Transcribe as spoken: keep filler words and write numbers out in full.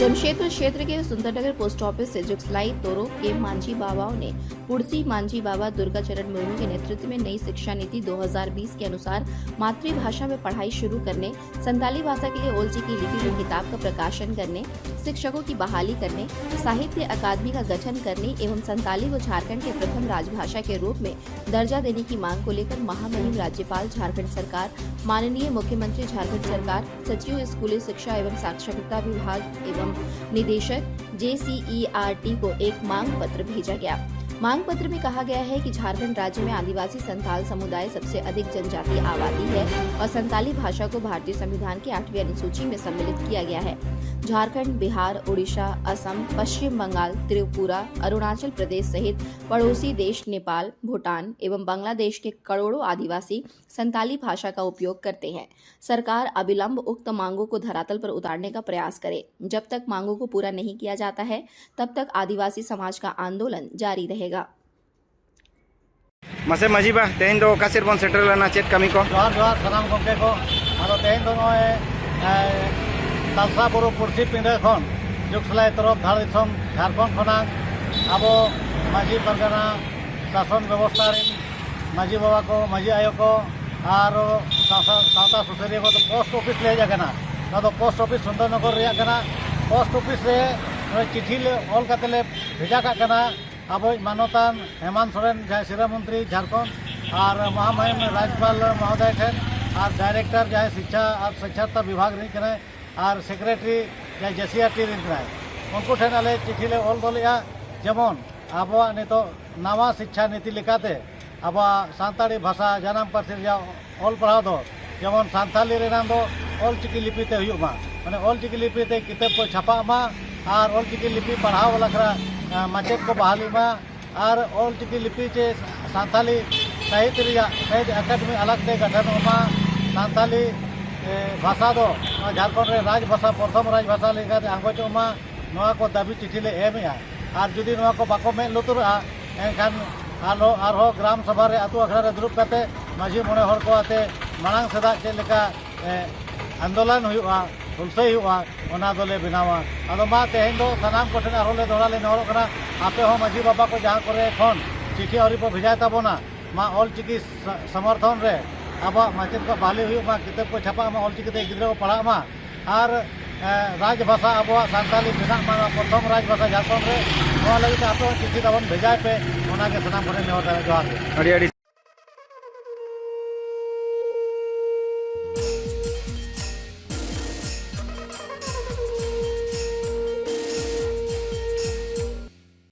जमशेदपुर क्षेत्र के Sundernagar post office से जुगसलाई तोरो के मांझी बाबाओं ने पुरसी मांझी बाबा दुर्गा चरण मुर्मू के नेतृत्व में नई शिक्षा नीति दो हज़ार बीस के अनुसार मातृभाषा में पढ़ाई शुरू करने, संताली भाषा के लिए ओल्ड चिकी लिपि में किताब का प्रकाशन करने, शिक्षकों की बहाली करने, साहित्य अकादमी का गठन करने एवं संताली को झारखंड के प्रथम राजभाषा के रूप में दर्जा देने की मांग को लेकर महामहिम राज्यपाल झारखंड सरकार, माननीय मुख्यमंत्री झारखंड सरकार, सचिव स्कूली शिक्षा एवं साक्षरता विभाग एवं निदेशक जेसीईआरटी को एक मांग पत्र भेजा गया। मांग पत्र में कहा गया है कि झारखंड राज्य में आदिवासी संथाल समुदाय सबसे अधिक जनजातीय आबादी है और संताली भाषा को भारतीय संविधान की आठवीं अनुसूची में सम्मिलित किया गया है। झारखंड, बिहार, उड़ीसा, असम, पश्चिम बंगाल, त्रिपुरा, अरुणाचल प्रदेश सहित पड़ोसी देश नेपाल, भूटान एवं बांग्लादेश के करोड़ों आदिवासी संताली भाषा का उपयोग करते हैं। सरकार अविलंब उक्त मांगों को धरातल पर उतारने का प्रयास करे। जब तक मांगों को पूरा नहीं किया जाता है, तब तक आदिवासी समाज का आंदोलन जारी रहेगा। ᱢᱟᱥᱮ ᱢᱟᱹᱡᱷᱤ ᱵᱟ, ᱛᱮᱦᱮᱧ ᱫᱚ ᱚᱠᱟ ᱥᱮᱫ ᱵᱚᱱ ᱥᱮᱴᱮᱨ ᱞᱮᱱᱟ? ᱪᱮᱫ ᱠᱟᱹᱢᱤ ᱠᱚ? ᱡᱚᱦᱟᱨ ᱡᱚᱦᱟᱨ ᱥᱟᱱᱟᱢ ᱜᱚᱢᱠᱮ ᱠᱚ᱾ ᱟᱫᱚ ᱛᱮᱦᱮᱧ ᱫᱚ ᱱᱚᱜᱼᱚᱭ ᱮ, ᱛᱟᱞᱥᱟ ᱵᱩᱨᱩ ᱯᱩᱨᱥᱤ ᱯᱤᱸᱰᱟᱹ ᱠᱷᱚᱱ ᱡᱩᱜᱽᱥᱞᱟᱭ ᱛᱚᱨᱚᱯ ᱫᱷᱟᱲ ᱫᱤᱥᱚᱢ ᱡᱷᱟᱲᱠᱷᱚᱸᱰ ᱠᱷᱚᱱᱟᱜ ᱟᱵᱚ ᱢᱟᱹᱡᱷᱤ ᱯᱟᱨᱜᱟᱱᱟ, ᱥᱟᱥᱚᱱ ᱵᱮᱵᱚᱥᱛᱷᱟ ᱨᱮᱱ ᱢᱟᱹᱡᱷᱤ ᱵᱟᱵᱟ ᱠᱚ, ᱢᱟᱹᱡᱷᱤ ᱟᱭᱳ ᱠᱚ ᱟᱨ ᱥᱟᱶᱛᱟ ᱥᱩᱥᱟᱹᱨᱤᱭᱟᱹ ᱠᱚ ᱫᱚ ᱯᱳᱥᱴ ᱚᱯᱷᱤᱥ ᱞᱮ ᱦᱮᱡ ᱟᱠᱟᱱᱟ᱾ ᱱᱚᱣᱟ ᱫᱚ ᱯᱳᱥᱴ ᱚᱯᱷᱤᱥ ᱥᱩᱱᱫᱚᱨᱱᱚᱜᱚᱨ ᱨᱮᱭᱟᱜ ᱠᱟᱱᱟ᱾ ᱯᱳᱥᱴ ᱚᱯᱷᱤᱥ ᱨᱮ ᱱᱚᱜᱼᱚᱭ ᱪᱤᱴᱷᱤ ᱞᱮ ᱚᱞ ᱠᱟᱛᱮ ᱞᱮ ᱵᱷᱮᱡᱟ ᱠᱟᱜ ᱠᱟᱱᱟ ᱟᱵᱚᱭᱤᱡ ᱢᱟᱱᱚᱛᱟᱱ ᱦᱮᱢᱟᱱᱛ ᱥᱚᱨᱮᱱ, ᱡᱟᱦᱟᱸᱭ ᱥᱤᱨᱟᱹ ᱢᱚᱱᱛᱨᱤ ᱡᱷᱟᱲᱠᱷᱚᱸᱰ, ᱟᱨ ᱢᱚᱦᱟᱢᱚᱦᱤᱢ ᱨᱟᱡᱽᱯᱟᱞ ᱢᱚᱦᱳᱫᱚᱭ ᱴᱷᱮᱱ ᱟᱨ ᱰᱟᱭᱨᱮᱠᱴᱚᱨ, ᱡᱟᱦᱟᱸᱭ ᱥᱤᱠᱪᱷᱟ ᱟᱨ ᱥᱟᱠᱷᱟᱨᱛᱟ ᱵᱤᱵᱷᱟᱜᱽ ᱨᱤᱱᱤᱡ ᱠᱟᱱᱟᱭ, ᱟᱨ ᱥᱮᱠᱨᱮᱴᱟᱨᱤ, ᱡᱟᱦᱟᱸᱭ ᱡᱮᱥᱤᱟᱨᱴᱤ ᱨᱤᱱ ᱠᱟᱱᱟᱭ, ᱩᱱᱠᱩ ᱴᱷᱮᱱ ᱟᱞᱮ ᱪᱤᱴᱷᱤ ᱞᱮ ᱚᱞ ᱫᱚᱦᱚ ᱞᱮᱫᱼᱟ, ᱡᱮᱢᱚᱱ ᱟᱵᱚᱣᱟᱜ ᱱᱤᱛᱚᱜ ᱱᱟᱣᱟ ᱥᱤᱠᱪᱷᱟ ᱱᱤᱛᱤ ᱞᱮᱠᱟᱛᱮ ᱟᱵᱚᱣᱟᱜ ᱥᱟᱱᱛᱟᱲᱤ ᱵᱷᱟᱥᱟ ᱡᱟᱱᱟᱢ ᱯᱟᱹᱨᱥᱤ ᱨᱮᱭᱟᱜ ᱚᱞ ᱯᱟᱲᱦᱟᱣ ᱫᱚ ᱡᱮᱢᱚᱱ ᱥᱟᱱᱛᱟᱞᱤ ᱨᱮᱱᱟᱜ ᱫᱚ ᱚᱞ ᱪᱤᱠᱤ ᱞᱤᱯᱤ ᱛᱮ ᱦᱩᱭᱩᱜ ᱢᱟ, ᱢᱟᱱᱮ ᱚᱞ ᱪᱤᱠᱤ ᱞᱤᱯᱤ ᱛᱮ ᱠᱤᱛᱟᱹᱵ ᱠᱚ ᱪᱷᱟᱯᱟᱜ ᱢᱟ ᱟᱨ ᱚᱞ ᱪᱤᱠᱤ ᱞᱤᱯᱤ ᱯᱟᱲᱦᱟᱣ ᱵᱟᱠᱷᱨᱟ ᱮ, ᱢᱟᱪᱮᱫ ᱠᱚ ᱵᱟᱦᱟᱞᱤ ᱢᱟ ᱟᱨ ᱚᱞ ᱪᱤᱠᱤ ᱞᱤᱯᱤ ᱪᱮ ᱥᱟᱱᱛᱟᱞᱤ ᱥᱟᱦᱤᱛ ᱨᱮᱭᱟᱜ ᱥᱟᱦᱤᱛ ᱮᱠᱟᱰᱮᱢᱤ ᱟᱞᱟᱜᱽ ᱛᱮ ᱜᱚᱴᱷᱚᱱᱚᱜ ᱢᱟ᱾ ᱥᱟᱱᱛᱟᱞᱤ ᱮ, ᱵᱷᱟᱥᱟ ᱫᱚ ᱱᱚᱣᱟ ᱡᱷᱟᱲᱠᱷᱚᱸᱰ ᱨᱮ ᱨᱟᱡᱽ ᱵᱷᱟᱥᱟ, ᱯᱨᱚᱛᱷᱚᱢ ᱨᱟᱡᱽ ᱵᱷᱟᱥᱟ ᱞᱮᱠᱟᱛᱮ ᱟᱸᱜᱚᱪᱚᱜ ᱢᱟ, ᱱᱚᱣᱟ ᱠᱚ ᱫᱟᱹᱵᱤ ᱪᱤᱴᱷᱤ ᱞᱮ ᱮᱢᱮᱜᱼᱟ᱾ ᱟᱨ ᱡᱩᱫᱤ ᱱᱚᱣᱟ ᱠᱚ ᱵᱟᱠᱚ ᱢᱮᱫ ᱞᱩᱛᱩᱨᱟᱜᱼᱟ, ᱮᱱᱠᱷᱟᱱ ᱟᱨᱦᱚᱸ ᱟᱨᱦᱚᱸ ᱜᱨᱟᱢ ᱥᱚᱵᱷᱟ ᱨᱮ, ᱟᱹᱛᱩ ᱟᱠᱷᱲᱟ ᱨᱮ ᱫᱩᱲᱩᱵ ᱠᱟᱛᱮ ᱢᱟᱹᱡᱷᱤ ᱢᱚᱬᱮ ᱦᱚᱲ ᱠᱚ ᱟᱛᱮ ᱢᱟᱲᱟᱝ ᱥᱮᱫᱟᱜ ᱪᱮᱫ ᱞᱮᱠᱟ ᱮ, ᱟᱱᱫᱳᱞᱚᱱ ᱦᱩᱭᱩᱜᱼᱟ, ᱦᱩᱞᱥᱟᱹᱭ ᱦᱩᱭᱩᱜᱼᱟ, ᱚᱱᱟ ᱫᱚᱞᱮ ᱵᱮᱱᱟᱣᱟ᱾ ᱟᱫᱚ ᱢᱟ ᱛᱮᱦᱮᱧ ᱫᱚ ᱥᱟᱱᱟᱢ ᱠᱚᱴᱷᱮᱱ ᱟᱨᱦᱚᱸ ᱞᱮ ᱫᱚᱦᱲᱟ ᱞᱮ ᱱᱮᱦᱚᱨᱚᱜ ᱠᱟᱱᱟ, ᱟᱯᱮ ᱦᱚᱸ ᱢᱟᱹᱡᱷᱤ ᱵᱟᱵᱟ ᱠᱚ ᱡᱟᱦᱟᱸ ᱠᱚᱨᱮ ᱠᱷᱚᱱ ᱪᱤᱴᱷᱤ ᱟᱹᱣᱨᱤ ᱯᱮ ᱵᱷᱮᱡᱟᱭ ᱛᱟᱵᱚᱱᱟ, ᱢᱟ ᱚᱞ ᱪᱤᱠᱤ ᱥᱟ-, ᱥᱚᱢᱚᱨᱛᱷᱚᱱ ᱨᱮ ᱟᱵᱚᱣᱟᱜ ᱢᱟᱪᱮᱫ ᱠᱚ ᱵᱟᱦᱟᱞᱤ ᱦᱩᱭᱩᱜ ᱢᱟ, ᱠᱤᱛᱟᱹᱵ ᱠᱚ ᱪᱷᱟᱯᱟᱜ ᱢᱟ, ᱚᱞ ᱪᱤᱠᱤ ᱛᱮ ᱜᱤᱫᱽᱨᱟᱹ ᱠᱚ ᱯᱟᱲᱦᱟᱜ ᱢᱟ, ᱟᱨ, ᱮ, ᱨᱟᱡᱽ ᱵᱷᱟᱥᱟ ᱟᱵᱚᱣᱟᱜ ᱥᱟᱱᱛᱟᱞᱤ ᱵᱮᱱᱟᱜ ᱢᱟ, ᱱᱚᱣᱟ ᱯᱨᱚᱛᱷᱚᱢ ᱨᱟᱡᱽ ᱵᱷᱟᱥᱟ ᱡᱷᱟᱲᱠᱷᱚᱸᱰ ᱨᱮ᱾ ᱱᱚᱣᱟ ᱞᱟᱹᱜᱤᱫ ᱛᱮ ᱟᱯᱮ ᱦᱚᱸ ᱪᱤᱴᱷᱤ ᱛᱟᱵᱚᱱ ᱵᱷᱮᱡᱟᱭ ᱯᱮ, ᱚᱱᱟᱜᱮ ᱥᱟᱱᱟᱢ ᱠᱚᱴᱷᱮᱱ ᱱᱮᱦᱚᱨ ᱛᱟᱦᱮᱸ᱾ ᱡᱚᱦᱟᱨ ᱜᱮ᱾ ᱟᱹᱰᱤ ᱟᱹᱰᱤ